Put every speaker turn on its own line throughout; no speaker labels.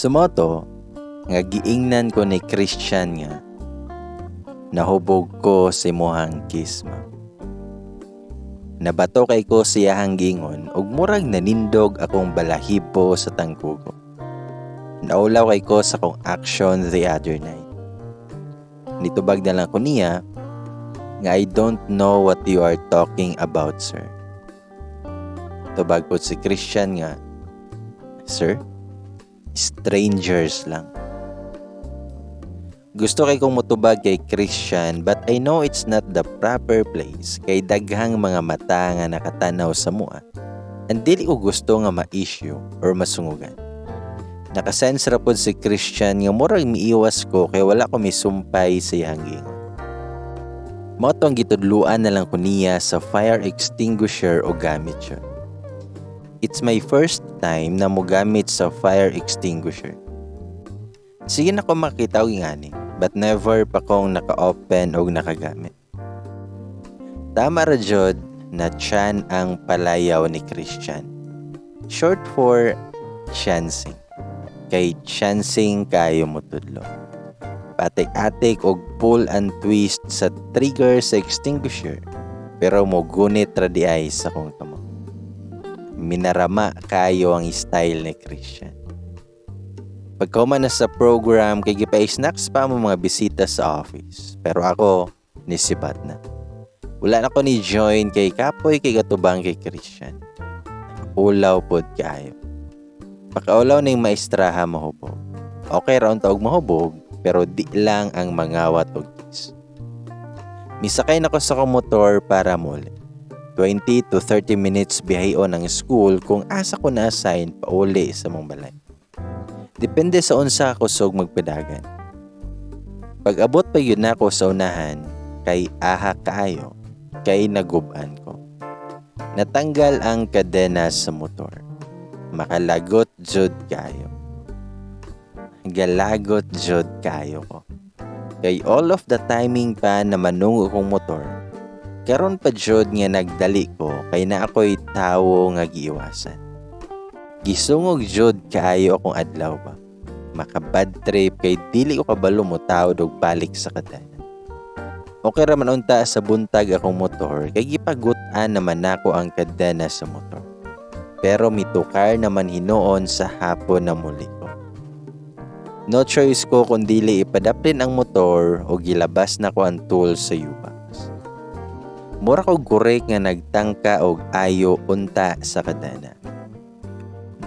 So mao to nga giingnan ko ni Christian nga nahubog ko sa imuhang kiss, ma'am. Nabato kay ko sa iyahang giingon ug murag nanindog akong balahibo sa tangkugo. Naulaw kay ko sa akong action the other night. Nitubag na lang ko niya nga, "I don't know what you are talking about, sir." Tubag po si Christian nga, "Sir, strangers lang." Gusto kay kong mutubag kay Christian, but I know it's not the proper place kay daghang mga mata nga nakatanaw sa mua. And dili ko gusto nga ma-issue or masungugan. Nakasense ra pod si Christian nga murag miiwas ko kay wala ko misumpay sa iyang giingon. Mao to ang gitudluan na lang ko niya sa fire extinguisher o gamit yun. It's my first time na mogamit sa fire extinguisher. Sige na ko makita og ingani, but never pa kong naka-open og nakagamit. Tama ra jud na Chan ang palayaw ni Christian. Short for chancing. Kay chancing kayo mo tudlo. Patik-atik og pull and twist sa trigger sa extinguisher, pero mo gunit ra di ay sa akong kamot. Minarama kayo ang style ni Christian. Pagkahuman na sa program kay gipa-snacks pa mo mga bisita sa office. Pero ako nisibat na. Wala na ko ni join kay kapoy kay gatubang kay Christian. Ulaw pod kaayo. Pakaulaw ning maestraha mahubog. Okay ra unta og mahubog, pero di lang ang mangawat og kiss. Misakay na ko sa akong motor para muli. 20 to 30 minutes biyaheon ang school kung asa ko na-assign pauli sa mong balay. Depende sa unsa kusog magpadagan. Pag-abot pa yun nako sa unahan, kay aha kaayo, kay naguban ko. Natanggal ang kadena sa motor. Makalagot jud kayo. Galagot jud kayo ko. Kay all of the timing pa na manungo kong motor. Karon pa jud nga nagdali ko kay na ako'y tawo nga giiwasan. Gisungog jud kaayo akong adlaw ba. Maka-bad trip kay dili ko kabalo mo tawod og balik sa kadena. Okay ra man unta sa buntag akong motor kay gipagut-an naman nako ang kadena sa motor. Pero mitukar naman hinuon sa hapon na muli ko. No choice ko kung dili ipadaplin ang motor o gilabas na ko ang tool sa U-box. Mura ko gurik nga nagtangka og ayo unta sa kadena.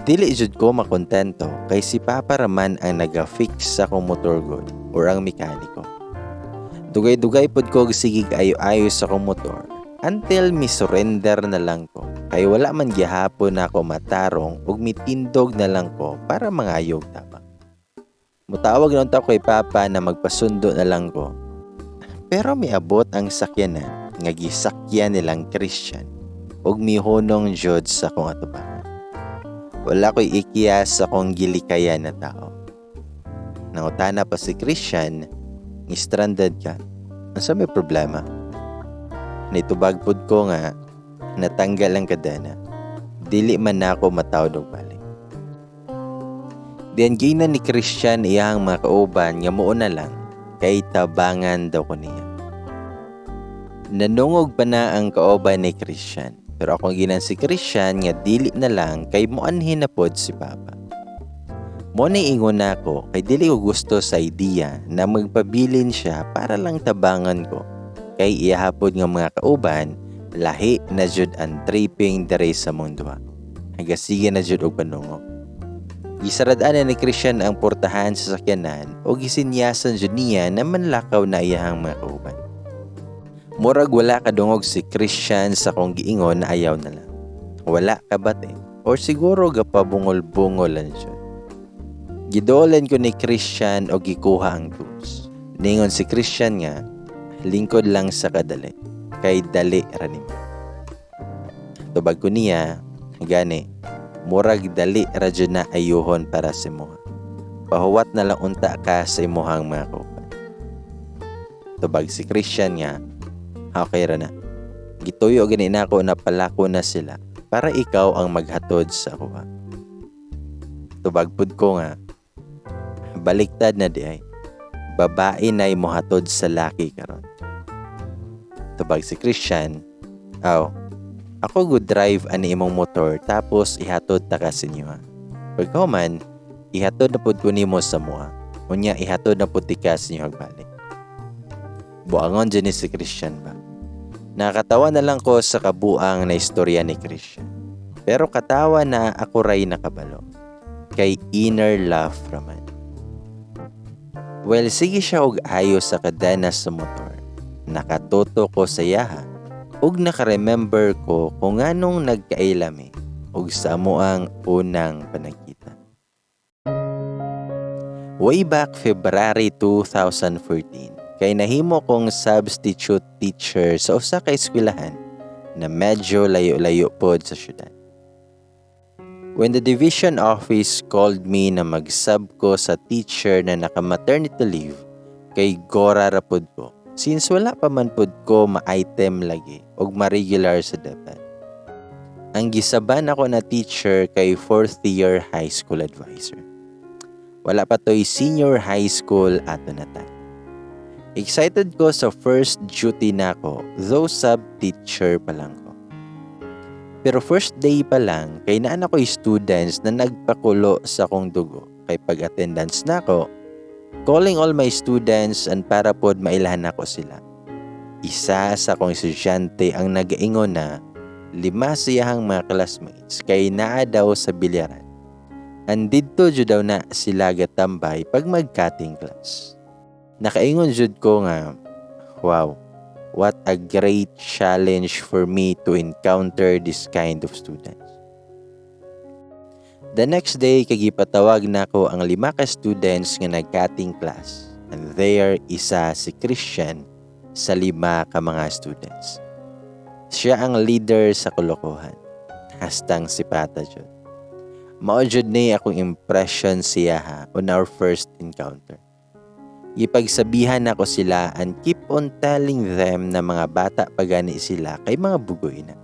Dili jud ko makontento kay si Papa raman ang naga-fix sa akong motor gud or ang mekaniko. Dugay-dugay pod ko og sigig ayo-ayo sa akong motor until mi-surrender na lang ko kay wala man gihapon na ako matarong ug mitindog na lang ko para mangayog tabang. Mutawag na unta ko kay Papa na magpasundo na lang ko. Pero miabot ang sakyanan nga gisakyan nilang Christian ug mihunong jud sa akong atubangan. Wala ko'y ikya sa akong gilikayan na tao. Nangutana pa si Christian, "Stranded ka. Unsa may problema?" Nitubag pud ko nga natanggal ang kadena. Dili man nako matawod og balik. Diyan ginan ni Christian iyang mga kauban nga muuna lang kay tabangan daw ko niya. Nanungog pa na ang kauban ni Christian. Pero akong ginan si Christian nga dili na lang kay moanhin na pod si Papa. Mo ni ingon nako kay dili ko gusto sa idea na magpabilin siya para lang tabangan ko. Kay iyahapod nga mga kauban, lahi na jud ang tripping dere sa mundo. Hagasige na jud og panungog. Gisaradaan na ni Christian ang portahan sa sakyanan o gisinyasan jud niya na manlakaw na iyahang mga kauban. Murag wala kadungog si Christian sa kong giingon na ayaw na lang. Wala ka bate or siguro gapabungol-bungol lang siya. Gidolen ko ni Christian o gikuha ang tools. Ningon si Christian nga, lingkod lang sa kadali, kay dali ra nimo. Tubag ko niya, gani, murag dali ra jud na ayuhon para sa imuha. Pahuwat na lang unta ka sa imuhang mga kauban. Tubag si Christian nga, okay ra na. Gituyo gani nako na palako na sila para ikaw ang maghatod sa kuha. Tubag pud ko nga, Baliktad na diay. Babae na mohatod sa laki karon. Tubag si Christian, "Aw, ako gud drive ani imong motor, tapos ihatod ta ka sa inyo ha. Pagkahuman, ihatod na pud ko nimo sa mua. Unya ihatod na pud tika sa inyo balik." Buangon dyan ni si Christian ba. Nakatawa na lang ko sa kabuang na istorya ni Christian. Pero katawa na ako ray nakabalo. Kay inner laugh raman. Well, sige siya og ayo sa kadena sa motor. Nakatuto ko sa yaha ug naka-remember ko kung nganong nagkaila mi ug sa amoang unang panagkita. Way back February 2014, kay nahimo kong substitute teacher sa usa ka eskwelahan na medyo layo-layo pod sa syudad. When the division office called me na mag-sub ko sa teacher na naka-maternity leave, kay gora ra pod ko since wala pa man pod ko ma-item lagi og ma-regular sa DepEd. Ang gisaban ako na teacher kay fourth year high school advisor. Wala pa to'y senior high school ato na time. Excited ko sa first duty nako, though sub-teacher pa lang ko. Pero first day pa lang, kay naan ako students na nagpakulo sa akong dugo. Kay pag-attendance nako, calling all my students and para pod mailahan nako sila. Isa sa akong estudyante ang nagaingon na lima siyahang mga classmates kay naa daw sa bilyaran. And didto jud daw na sila gatambay pag mag-cutting class. Nakaingon jud ko nga, "Wow, what a great challenge for me to encounter this kind of students." The next day, kay gipatawag nako ang lima ka students nga nag-cutting class. And there, isa si Christian sa lima ka mga students. Siya ang leader sa kalokohan. Hastang sipata jud. Mao jud ni akong impression siya ha on our first encounter. Gipagsabihan nako sila and keep on telling them na mga bata pa gani sila kay mga bugoy na.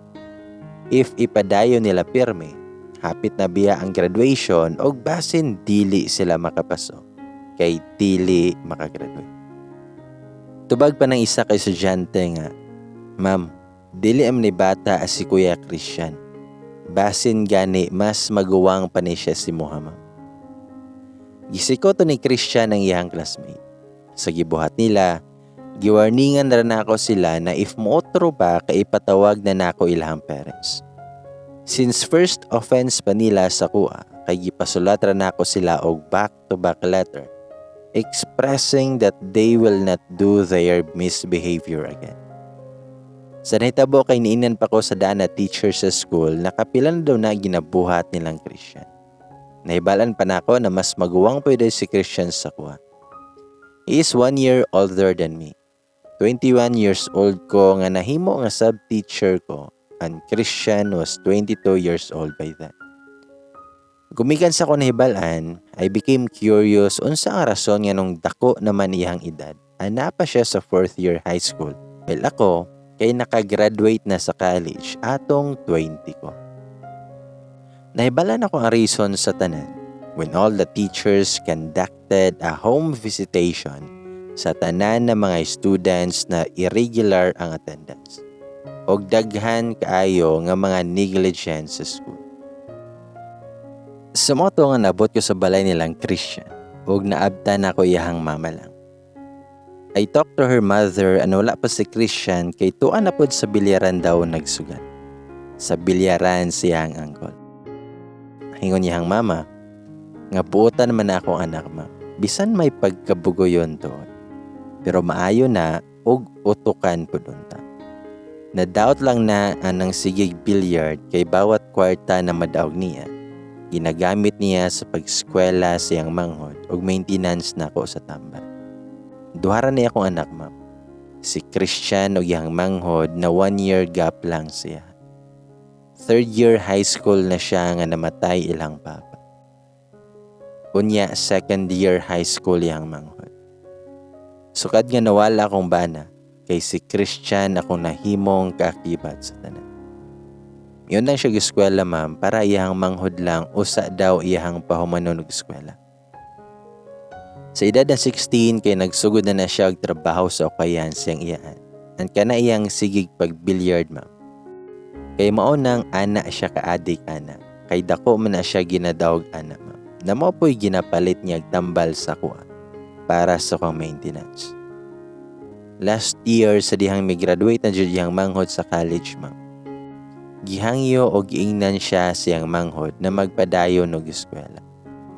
If ipadayon nila pirmi, hapit na biya ang graduation og basin dili sila makapaso kay dili makagraduate. Tubag pa ng isa kay estudyante nga, "Ma'am, dili am ni bata si Kuya Christian. Basin gani mas maguwang pa ni siya si Muhammad." Gisiko to ni Christian ang iyang classmate. Sa gibuhat nila, giwarningan ra nako sila na if mootro pa kay ipatawag na nako ilahang parents. Since first offense pa nila sa kuha, kay gipasulat ra nako sila og back-to-back letter expressing that they will not do their misbehavior again. Sa nahitabo kay niinan pa ko sa daan na teacher sa school na kapila na daw na ginabuhat nilang Christian. Nahibalan pa nako na mas maguwang pwede si Christian sa kuha. He is 1 year older than me. 21 years old ko nga nahimo nga sub-teacher ko and Christian was 22 years old by then. Gumikan sa ko nahibalan, I became curious unsa ang rason nga nung dako naman iyang edad. Ana pa siya sa fourth year high school. Well, ako, kay nakagraduate na sa college atong 20 ko. Nahibalan ako ang reason sa tanan when all the teachers conducted a home visitation sa tanan na mga students na irregular ang attendance og daghan kaayo nga mga negligence sa school. Sa mao to nga nabot ko sa balay nilang Christian ug naabtan nako iyahang mama lang. I talked to her mother and wala pa si Christian kay tuan na pod sa bilyaran daw nagsugal. Sa bilyaran siyang uncle. Hingon niyang mama, nga buotan man na akong anak, ma. Bisan may pagkabugoyon to. Pero maayo na og utukan pud unta. Na-doubt lang na anang sigig billiard kay bawat kwarta na madaog niya, ginagamit niya sa pag-eskwela siyang manghod ug maintenance nako sa tambal. Duha ra ni akong anak, ma'am. Si Christian ug iyang manghod na 1 year gap lang siya. Third year high school na siya nga namatay ilang papa. Unya second year high school iyang manghod. Sukad nga nawala akong bana kay si Christian akong nahimong kaakibat sa tanan. Yun lang siya eskwela, ma'am, para iyang manghod lang usa daw iyang pahumanon og eskwela. Sa edad na 16 kay nagsugod na na siya og trabaho sa ukayan siyang iyaan. Ang kana iyang sigig pag billiard, ma'am. Kay mao nang ana siya ka-adik ana. Kay dako man na siya ginadawg ana, ma'am. Na mao po'y ginapalit niya og tambal sa kuha para sa kong maintenance. Last year sa dihang mi-graduate na jud iyang manghod sa college, ma'am. Gihangyo og giingnan siya siyang manghod na magpadayon og eskwela.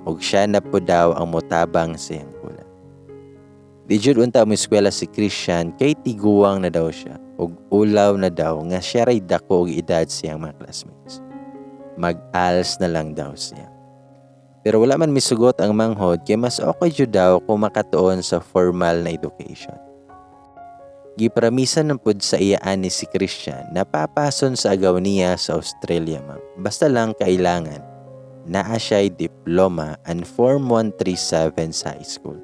Og siya na po daw ang motabang sa iyang kulang. Di jud unta mo eskwela si Christian kay tiguang na daw siya og ulaw na daw nga siya ray dako og edad siyang mga classmates. Mag-ALS na lang daw siya. Pero wala man misugot ang manghod kay mas okay jud daw kung makatuon sa formal na education. Gipramisan ng pud sa iyaan ni si Christian na papason sa agaw niya sa Australia, ma'am. Basta lang kailangan naa siya'y diploma and Form 137 sa high school.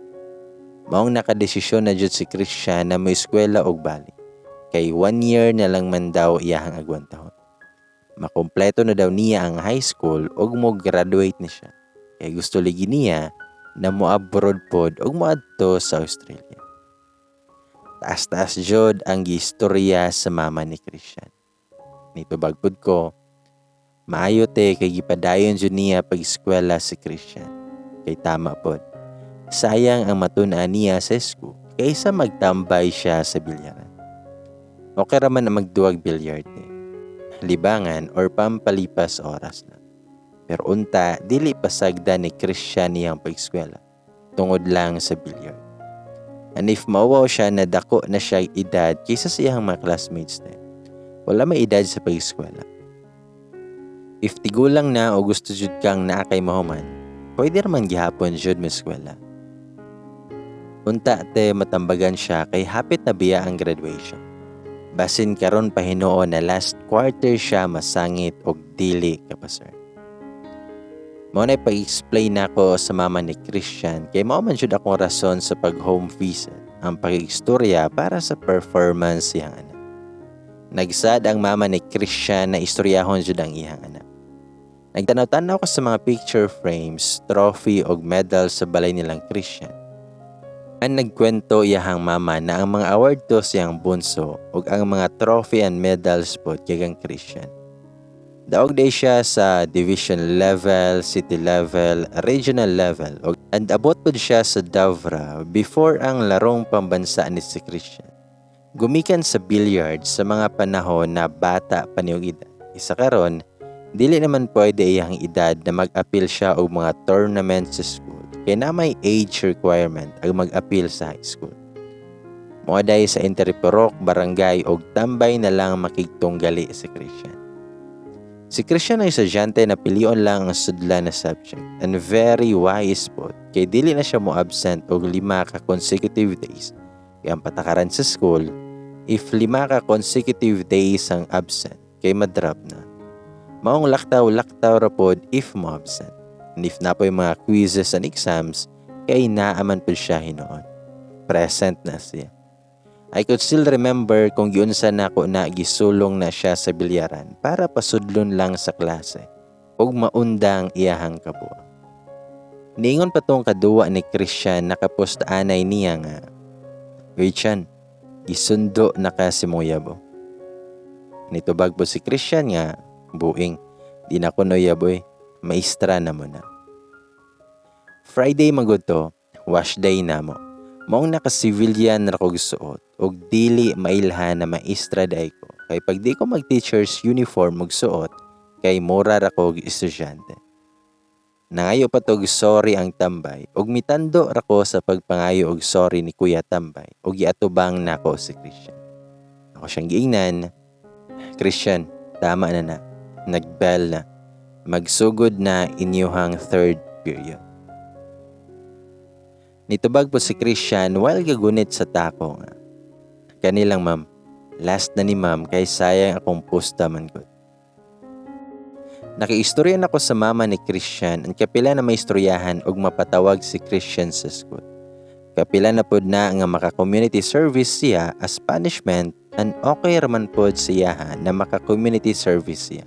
Maong nakadesisyon na jud si Christian na moeskwela og balik. Kay 1 year na lang man daw iyahang agwantahon. Makumpleto na daw niya ang high school ug mo graduate ni siya. Kay gusto lagi niya na mo-abroad pod ug moadto sa Australia. Taas-taas jud ang giistorya sa mama ni Christian. Nitubag pud ko, maayo te kay gipadayon jud niya pag-eskwela si Christian. Kay tama pod. Sayang ang matun-an niya sa school kaysa magtambay siya sa bilyaran. Okay ra man ang magduwag billiard eh. Libangan or pampalipas oras lang. Pero unta, dili pasagda ni Christian niyang pag-eskwela tungod lang sa billiard. And if mauwaw siya na dako na siya edad kaysa sa iyang mga classmates na, wala may edad sa pag-eskwela. If tigulang na o gusto jud kang naa kay mahuman, pwede raman gihapon jud mo eskwela. Unta te matambagan siya kay hapit na biya ang graduation. Basin karon pa hinuon na last quarter siya masangit og dili kapasar. Mao na pag-explain nako sa mama ni Christian kay mao man jud akong rason sa pag-home visit ang pag-istorya para sa performance siyang anak. Nagsad ang mama ni Christian na istoryahon jud ang iyang anak. Nagtanaw-tanaw ko sa mga picture frames, trophy og medal sa balay nilang Christian. Ang nagkwento iyahang mama na ang mga award to siyang bunso ug ang mga trophy and medals pod kay kang Christian. Daog day siya sa division level, city level, regional level ug and abot pod siya sa Davra before ang larong pambansa ni si Christian. Gumikan sa billiard sa mga panahon na bata pa niyong edad. Isa karon, dili naman pwede iyang edad na mag-appeal siya og mga tournament sa school kay na may age requirement ang mag-appeal sa high school. Moa day sa Interpurok, barangay og tambay na lang makigtunggali si Christian. Si Christian ay estudyante na pilion lang ang sudlan na subject and very wise pod kay dili na siya mo absent og 5 ka consecutive days. Kay ang patakaran sa school, if 5 ka consecutive days ang absent, kay madrop na. Maong laktaw-laktaw ra pod if mo absent. And if naa poy mga quizzes and exams, kay naaman pod siya hinuon. Present na siya. I could still remember kung giunsa nako na gisulong na siya sa bilyaran para pasudlon lang sa klase ug maundang iyahang kabuang. Niingon pa tong kaduwa ni Christian nakapost anay niya nga, "Uy Chan, gisundo na ka si mong yabo." Nitubag po si Christian nga, "Buing, di na ko no yaboy, maestra na mo na." Friday magud to, wash day na mo. Maong naka-civilian ra kog suot ug dili mailhan na maestra diay ko. Kay pag di ko mag-teacher's uniform og suot, kay mura ra kog estudyante. Nangayo pa tog sorry ang tambay ug mitando ra ko sa pagpangayo og sorry ni Kuya Tambay ug giatubang nako si Christian. Ako siyang giingnan, "Christian, tama na na. Nag-bell na. Magsugod na inyuhang third period." Nitubag po si Christian while gagunit sa tako nga, "Kanilang ma'am, last na ni ma'am kay sayang akong pusta man gud." Nakiistorya nako sa mama ni Christian ang kapila na maistoryahan og mapatawag si Christian sa school. Kapila na pod na nga maka-community service siya as punishment and okay raman pod siya na maka-community service siya.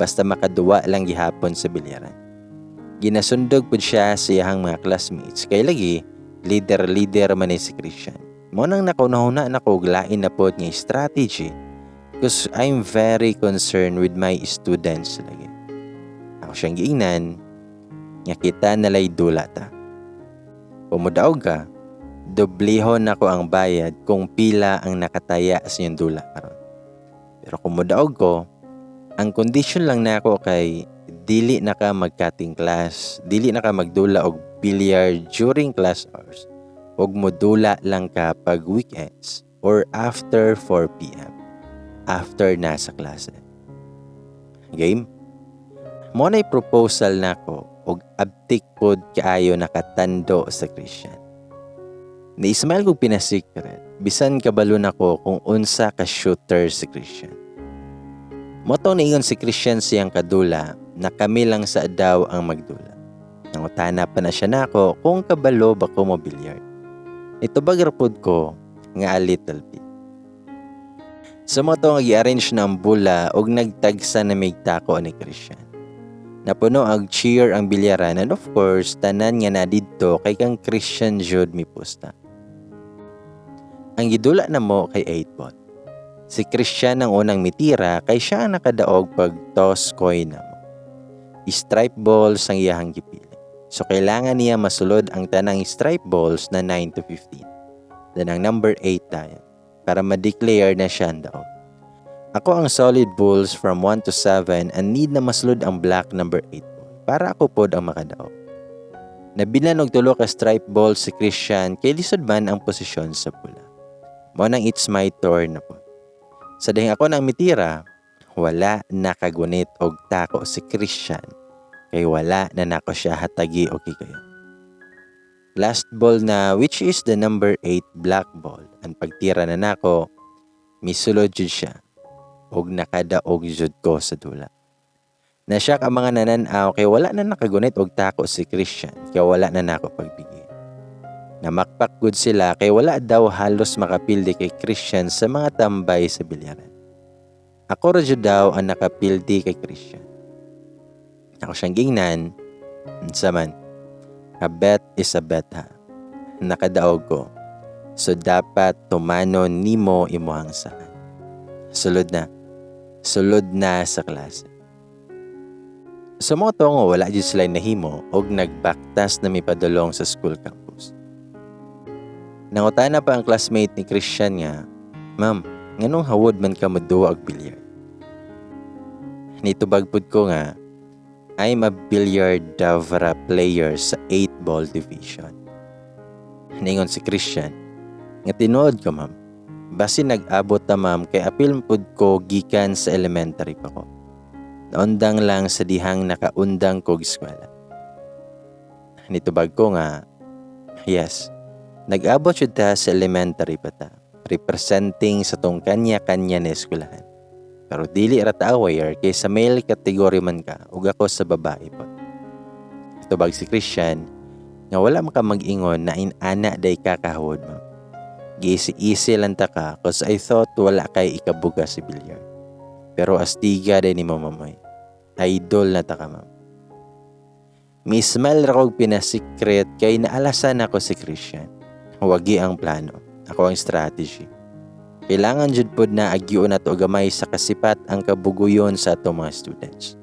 Basta makaduwa lang gihapon sa bilyaran. Ginasundog pod siya sa iyahang mga classmates kay lagi Leader-leader man ni si Christian. Mao nang nakahuna-huna nako og lain na pod nga strategy because I'm very concerned with my students lagi. Ako siyang giingnan nga kita nalay dula ta. Kung mudaog ka, doblehon nako ang bayad kung pila ang nakataya sa inyong dula karon. Pero kung mudaog ko, ang condition lang nako kay dili na ka mag-cutting class, dili na ka magdula og billiard during class hours, ug modula lang ka pag weekends or after 4 p.m. After na sa klase. Game? Mao na'y proposal nako og abtik pod kaayo nakatando sa Christian. Ni-smile kog pina-secret, bisan kabalo nako kung unsa ka shooter si Christian. Mao to niingon si Christian siyang kadula na kami lang sa daw ang magdula. Nangutana pa na siya nako kung kabalo ba ko mo billiard. Nitubag ra pod ko nga a little bit. Sa mao to nga gi-arrange na ang bula ug nagtagsa na mig tako ni Christian. Napuno og cheer ang bilyaran and of course tanan nga na didto kay kang Christian jud mipusta. Ang gidula namo kay 8 ball. Si Christian ang unang mitira kay siya ang nakadaog pag toss coin namo. Stripe balls ang iyahang gipili. So kailangan niya masulod ang tanang stripe balls na 9 to 15. Then ang number 8 dayon para ma-declare na siya ang daog. Ako ang solid balls from 1 to 7 and need na masulod ang black number 8 ball para ako pod ang makadaog. Nabilin og tulo ka stripe ball si Christian kay lisod man ang posisyon sa pula. Mao nang it's my turn na pod. Sa dihang ako nang mitira, wala nakagunit og tako si Christian kay wala na nako siya hatagi og higayon. Last ball na, which is the number 8 black ball. Ang pagtira na nako, misulod jud siya og nakadaog jud ko sa dula. Na-shock ang mga nanan-aw kay wala na nakagunit og tako si Christian kay wala na nako pagbigi. Namakpak gud sila kay wala daw halos makapildi kay Christian sa mga tambay sa bilyaran. Ako ra jud daw ang nakapildi kay Christian. Ako siyang gingnan, unsa man, a bet is a bet ha. Nakadaog ko. So dapat tumanon nimo imuhang saan. Sulod na. Sulod na sa klase. Sa mao to nga wala jud sila nahimo og nagbaktas na mipadulong sa school campus. Nangutana pa ang classmate ni Christian nga, "Ma'am, nganong hawod man ka moduwa og billiard?" Nitubag pud ko nga, "I'm a billiard Davra player sa 8 ball division." Ningon si Christian, nga tinuod ka, ma'am. Basi nag-abot ta, ma'am, kay apil pud ko gikan sa elementary pa ko. Naundang lang sa dihang nakaundang kog eskwela. Nitubag ko nga, "Yes, nag-abot jud ta sa elementary pa ta, representing sa tong kanya-kanya na eskwelahan. Pero dili ra ta aware kay sa male category man ka ug ako sa babae pod." Tubag si Christian nga wala man ka mag-ingon na inana day ka kahawod, ma'am. Giisi-isi lang ta ka 'cause I thought wala kay ikabuga si billiard. Pero astiga day ni ma'am oy. Idol na ta ka, ma'am. Mi-smile ra kog pina-secret kay naalasan ako si Christian. Wagi ang plano. Ako ang strategy. Kailangan jud pod na agyoon nato gamay sa kasipat ang kabuguyon sa atong mga students.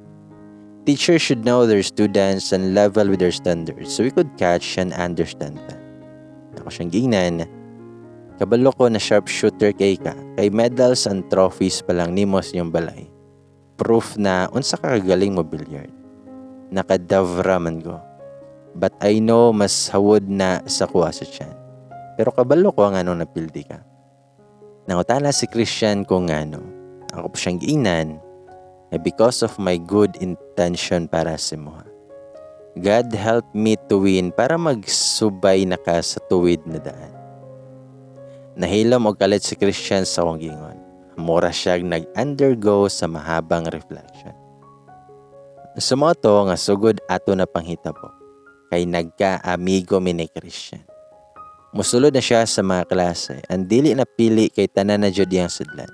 Teachers should know their students and level with their standards so we could catch and understand them. Ako siyang gingnan, kabalo ko na sharpshooter kay ka, kay medals and trophies pa lang nimo sa inyong balay. Proof na unsa ka kagaling mo billiard. Nakadavra man ko. But I know mas hawod na sa kuha sa tiyan. Pero kabalo ko ang anong napildi ka. Nangutana si Christian kung ngano. Ako po siyang giingnan na because of my good intention para sa imoha. God help me to win para magsubay na ka sa tuwid na daan. Nahilom og kalit si Christian sa akong giingon. Mura siya nag-undergo sa mahabang reflection. Sa mao to nga sugod ato na panghitabo kay nagka-amigo mi ni Christian. Musulod na siya sa mga klase ang dili na pili kay tanan na jud iyang sudlan.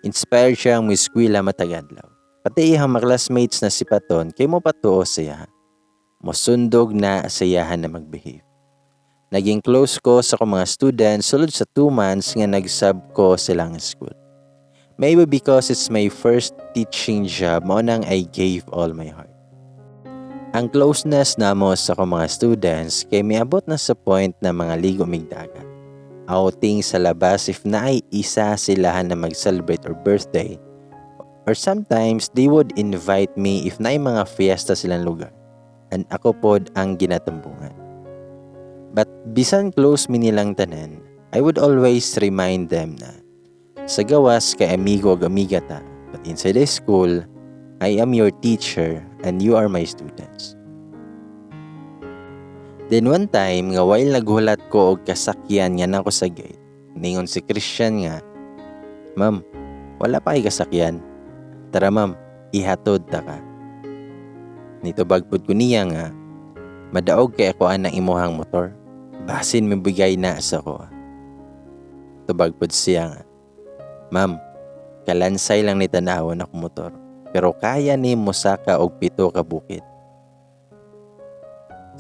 Inspired siya ang moeskwela matag adlaw. Pati iyang mga classmates na sipaton kay mo patuo sa iya. Mosundog na sa iyahan na magbehave. Naging close ko sa akong mga students sulod sa 2 months nga nag-sub ko silang school. Maybe because it's my first teaching job, mao nang I gave all my heart. Ang closeness namo sa akong mga students kay miabot na sa point na mga ligo mig dagat. Outing sa labas if naay isa silahan na mag-celebrate or birthday. Or sometimes they would invite me if naay mga fiesta silang lugar. And ako pod ang ginatambungan. But bisan close mi nilang tanan, I would always remind them na sa gawas kay amigo ug amiga ta, but inside the school, I am your teacher and you are my students. Then one time nga while naghulat ko og kasakyan nga nako sa gate, ningon si Christian nga, "Ma'am, wala pa kay kasakyan. Tara, ma'am, ihatod ta ka." Nitubag pud ko niya nga, "Madaog kay ako anang imuhang motor. Basin mibigay na sa ko." Tubag pud siya nga, "Ma'am, kalansay lang ni tanawon ako motor. Pero kaya ni mosaka og pito ka bukid."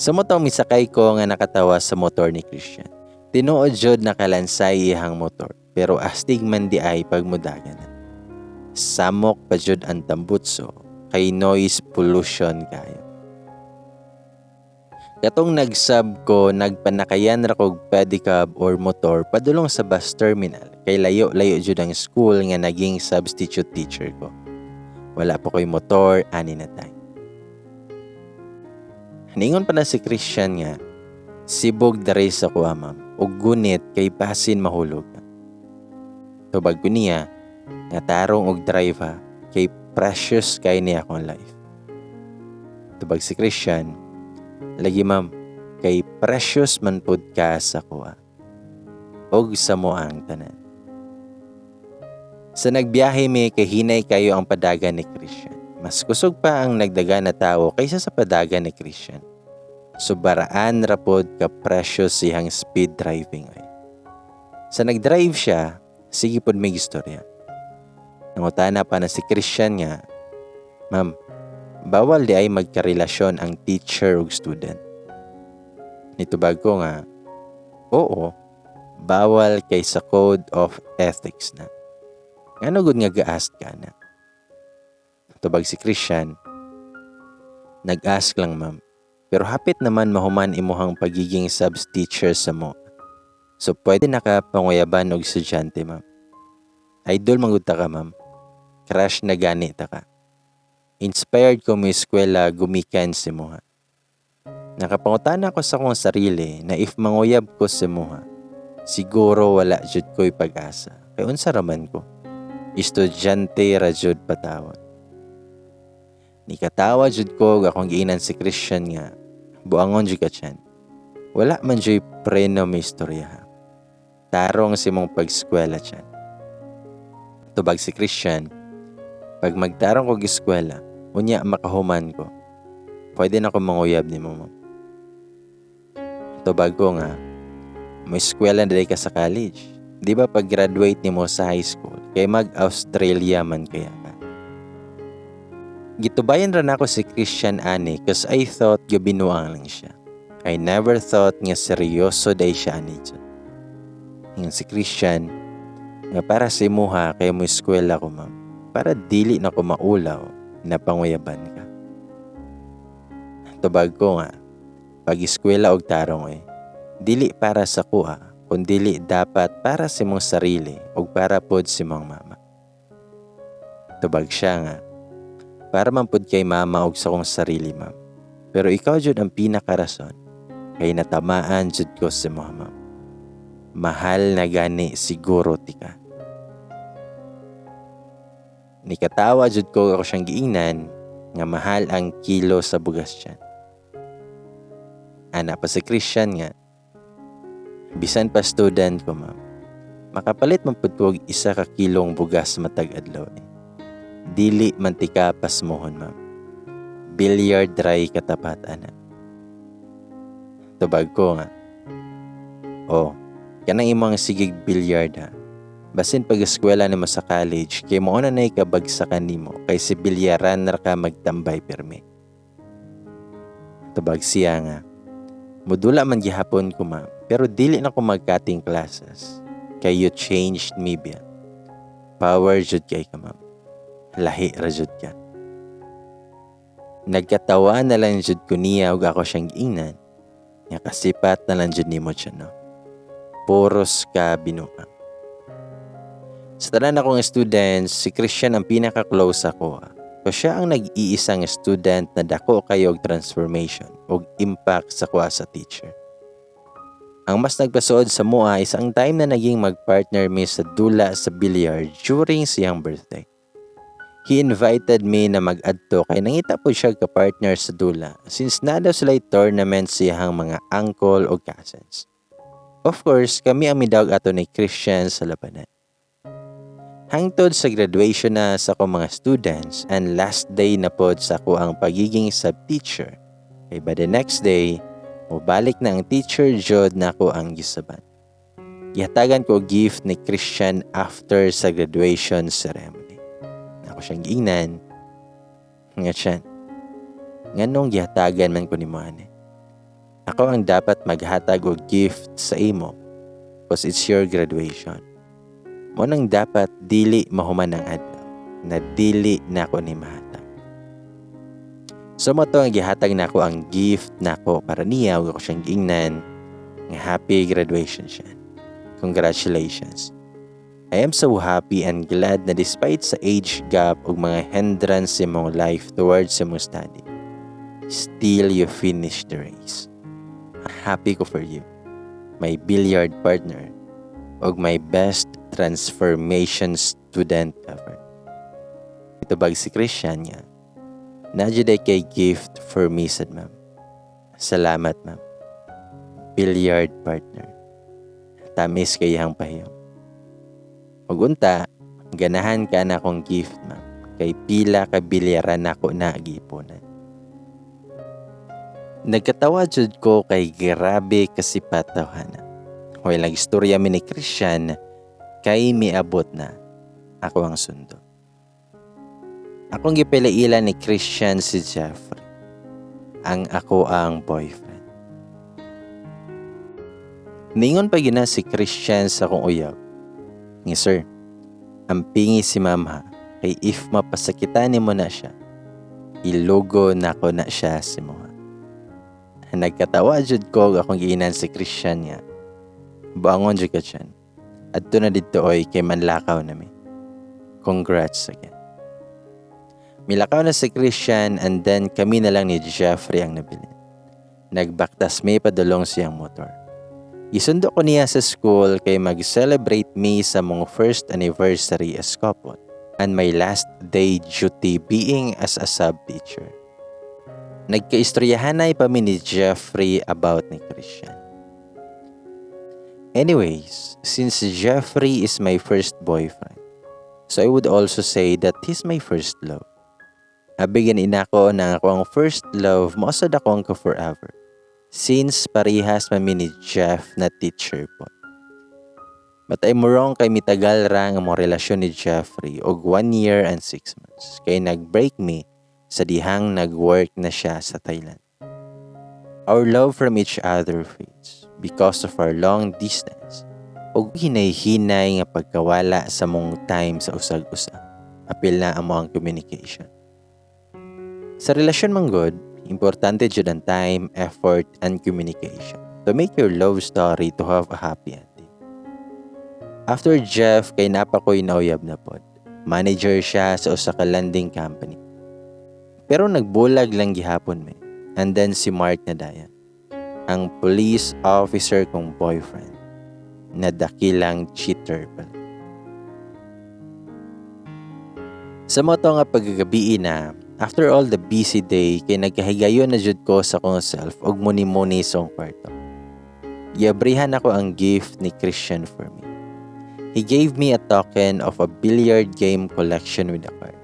Sa motong misakay ko nga nakatawa sa motor ni Christian. Tinuod jud nakalansay iyang motor, pero astig man di ay pagmudagan na. Samok pa jud ang tambutso kay noise pollution kayo. Katong nag-sub ko, nagpanakayan ra kog pedicab or motor padulong sa bus terminal kay layo-layo jud ang school nga naging substitute teacher ko. Wala pa ko'y motor ani na time. Ningon pa na si Christian nga, "Sibog diri sa kuha, ma'am, ug gunit kay basin mahulog ka." Tubag ko niya nga, "Tarong og drive ha, kay precious kay niya akong life." Tubag si Christian, "Lagi, ma'am, kay precious man pud ka sa kuha og sa moang tanan." Sa nagbiyahe mi kay hinay kayo ang padagan ni Christian. Mas kusog pa ang nagdaga na tao kaysa sa padagan ni Christian. Subaraan ra pod ka precious siyang speed driving ay. Sa nagdrive siya, sige pod may istorya. Nangutana pa na si Christian nga, "Ma'am, bawal di ay magkarelasyon ang teacher ug student?" Nitubag ko nga, "Oo, bawal kay sa code of ethics na. Ngano gud nga ga-ask ka na?" Tubag si Christian, "Nag-ask lang, ma'am. Pero hapit naman mahuman imuhang pagiging subs teacher sa mo. So pwede na ka panguyaban og estudyante, ma'am. Idol man gud ta ka, ma'am. Crush na gani ta ka. Inspired ko mo eskwela gumikan sa imuha." Nakapangutana ko sa akong sarili na if manguyab ko sa imuha, siguro wala jud ko'y pag-asa. Kay unsa raman ko? Estudyante ra jud patawon. Nikatawa jud ko ug akong giingnan si Christian nga, "Buangon jud ka tiyan. Wala man juy preno may istorya ha. Tarong sa imong pag-eskwela tiyan." Tubag si Christian, "Pag magtarong kog eskwela, unya makahuman ko, pwede na ko manguyab nimo, ma'am." Tubag ko nga, "Mo eskwela na ka sa college. Di ba pag graduate nimo sa high school, kay mag-Australia man kaya ka?" Gitubayan ra nako si Christian ani 'cause I thought gabinuang lang siya. I never thought nga seryoso day siya ani jud. Ingon si Christian nga para sa imuha kay mo eskwela ko, ma'am. Para dili na ko maulaw na panguyaban ka. Tubag ko nga, "Pag eskwela og tarong eh, dili para sa kuha, kundili dapat para sa imong sarili ug para pod sa imong mama." Tubag siya nga, "Para man pod kay mama og sa akong sarili, ma'am. Pero ikaw jud ang pinakarason kay natamaan jud ko sa imo, ma'am. Mahal na gani siguro tika." Nikatawa jud ko ako siyang giingnan nga mahal ang kilo sa bugas tiyan. Ana pa si Christian nga, "Bisan pa student ko, ma'am, makapalit man pud ko og 1 ka kilong bugas matag adlaw eh. Dili man tika pasmohon, ma'am. Billiard ray katapat ana." Tubag ko nga, "Oh, kanang imong sigig billiard ha. Basin pag eskwela nimo sa college kay mao na nay kabagsakan nimo kay si bilyaran ra ka magtambay pirmi." Tubag siya nga, "Mudula man gihapon ko, ma'am." Pero dili na ko mag-cutting classes. Kay you changed me, biya. Power jud kay ka, ma'am. Lahi ra jud ka. Nagkatawa na lang jud ko niya ug ako siyang giingnan nga kasipat na lang jud nimo siya, no. Puros ka binuang. Sa tanan akong students, si Christian ang pinaka-close ako. Ko siya ang nag-iisang student na dako kayo og transformation og impact sa kuha sa teacher. Ang mas nagpasuod sa mua is ang time na naging magpartner mi sa dula sa billiard during siyang birthday. He invited me na mag-adto kay nangita po siya ka-partner sa dula since na daw sila tournament siyang mga uncle o cousins. Of course, kami ang midawg ato ni Christian sa labanan. Hangtod sa graduation na sa akong mga students and last day na pod sa ako ang pagiging sub-teacher. Kay by the next day, mobalik na ang teacher jud na ako ang gisaban. Gihatagan ko gift ni Christian after sa graduation ceremony. Ako siyang giingnan nga, "Siya, nganong gihatagan man ko nimo ani? Ako ang dapat maghatag og gift sa imo 'cause it's your graduation. Mo nang dapat dili mahuman ang adlaw na dili na ako ni mahatag." So mo to ang gihatag nako ang gift nako para niya ug ako siyang giingnan nga, "Happy graduation siya. Congratulations. I am so happy and glad na despite sa age gap ug mga hindrance sa imong life towards sa imong study, still you finish the race. Happy ko for you. My billiard partner ug my best transformation student ever." Itubag si Christian nga, "Naa jud kay gift for me sad, ma'am." "Salamat, ma'am. Billiard partner." Tamis kay iyang pahiyom. "Ug unta, ganahan ka na akong gift, ma'am. Kay pila ka bilyaran nako na giipunan." Nagkatawa jud ko kay grabe kasipat tawhana. While nagistorya mi ni Christian, kay miabot na ako ang sundo. Akong gipilailan ni Christian si Jeffrey, ang ako ang boyfriend. Ningon pa gina si Christian sa akong uyab nga, "Sir, ampingi si ma'am ha, kay if mapasakitan nimo na siya, ilugo nako na siya si mo." Nagkatawa jud ko ug akong giingnan si Christian nga, "Buangon jud ka dyan. Adto na dito oy kay manlakaw nami. Congrats again." Milakaw na si Christian and then kami na lang ni Jeffrey ang nabilin. Nagbaktas mi padulong siyang motor. Isundo ko niya sa school kay mag-celebrate me sa mong first anniversary as couple and my last day duty being as a sub-teacher. Nagkaistoryahanay pa mi ni Jeffrey about ni Christian. Anyways, since Jeffrey is my first boyfriend, so I would also say that he's my first love. Abi gani nako na ako ang first love, mao sad ako ang ka-forever. Since parihas man mi ni Jeff na teacher po. But I'm wrong kay mitagal ra ang among relasyon ni Jeffrey og 1 year and 6 months. Kay nag-break me sa dihang nag-work na siya sa Thailand. Our love from each other fades because of our long distance ug hinay-hinay nga pagkawala sa mong time sa usag-usa. Apil na amo ang communication. Sa relasyon man gud, importante jud ang time, effort, and communication to make your love story to have a happy ending. After Jeff, kay naa pa ko'y nauyab na pod. Manager siya sa usa ka lending company. Pero nagbulag lang gihapon me. And then si Mark na dayon. Ang police officer kong boyfriend na dakilang cheater pala. Sa mo to nga pagkagabi na, after all the busy day, kay nagkahigayon na jud ko sa akong self og muni-muni sa akong kwarto. Giabrihan ako ang gift ni Christian for me. He gave me a token of a billiard game collection with a card.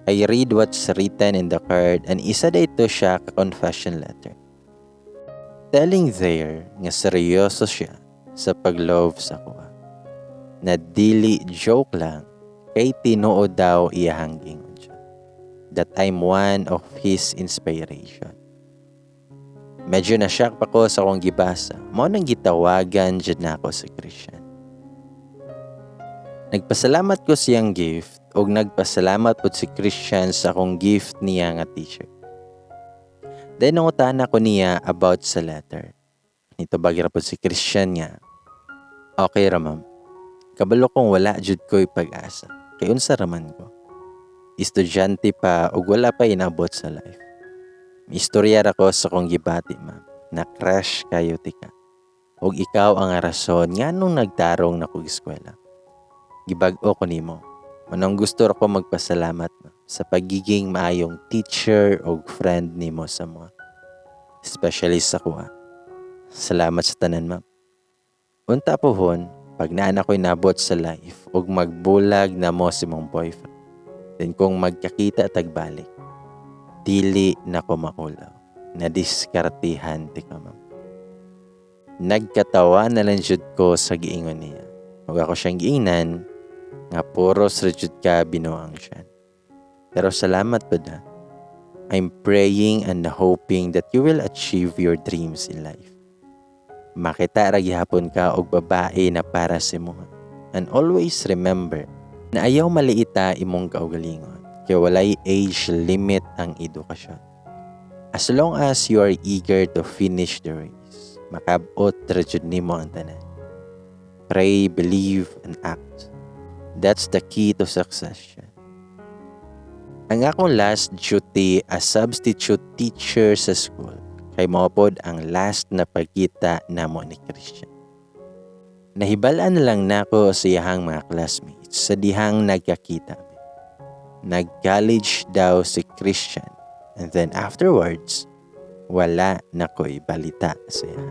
I read what's written in the card and isa da ito siya ka confession letter. Telling there nga seryoso siya sa pag-love sa kuha. Na dili joke lang kay tinuod daw iyahang gingon siya. That I'm one of his inspiration. Medyo na-shock pa ko sa akong gibasa. Mao nang gitawagan jud nako si Christian. Nagpasalamat ko siyang gift ug nagpasalamat pud si Christian sa akong gift niya nga T-shirt. Then nangutana ko niya about sa letter. Nitubag ra pud si Christian nga, "Okay ra, ma'am. Kabalo kong wala jud ko'y pag-asa. Kay unsa raman ko? Estudyante pa ug wala pa inabot sa life. Istorya ra ko sa kong gibati, ma'am. Na crush kayo tika. Ug ikaw ang rason nganong nagtarong na kog eskwela. Gibag-o ko nimo. Manong gusto ra ko magpasalamat, ma'am, sa pagiging maayong teacher og friend nimo sa mga. Especially sa kuha. Salamat sa tanan, ma'am. Unta pohon, pag naa na ko'y nabot sa life ug magbulag na mo si mong boyfriend. Then kung magkakita tagbalik, dili na ko maulaw. Nadiskartihan ti ka, ma'am." Nagkatawa na lang jud ko sa giingon niya. Ug ako siyang giingnan nga puros ra jud ka binuang siya. "Pero salamat pud ha. I'm praying and hoping that you will achieve your dreams in life. Makita ra gihapon ka og babae na para sa imo. And always remember na ayaw maliita imong kaugalingon kay walay age limit ang edukasyon. As long as you are eager to finish the race, makabot ra jud nimo ang tanan. Pray, believe, and act. That's the key to success." Ang akong last duty as substitute teacher sa school kay mao pod ang last na pagkita namo ni Christian. Nahibalaan na lang nako sa iyahang mga classmates sa dihang nagkakita. Nag-college daw si Christian and then afterwards, wala na ko'y balita sa iya.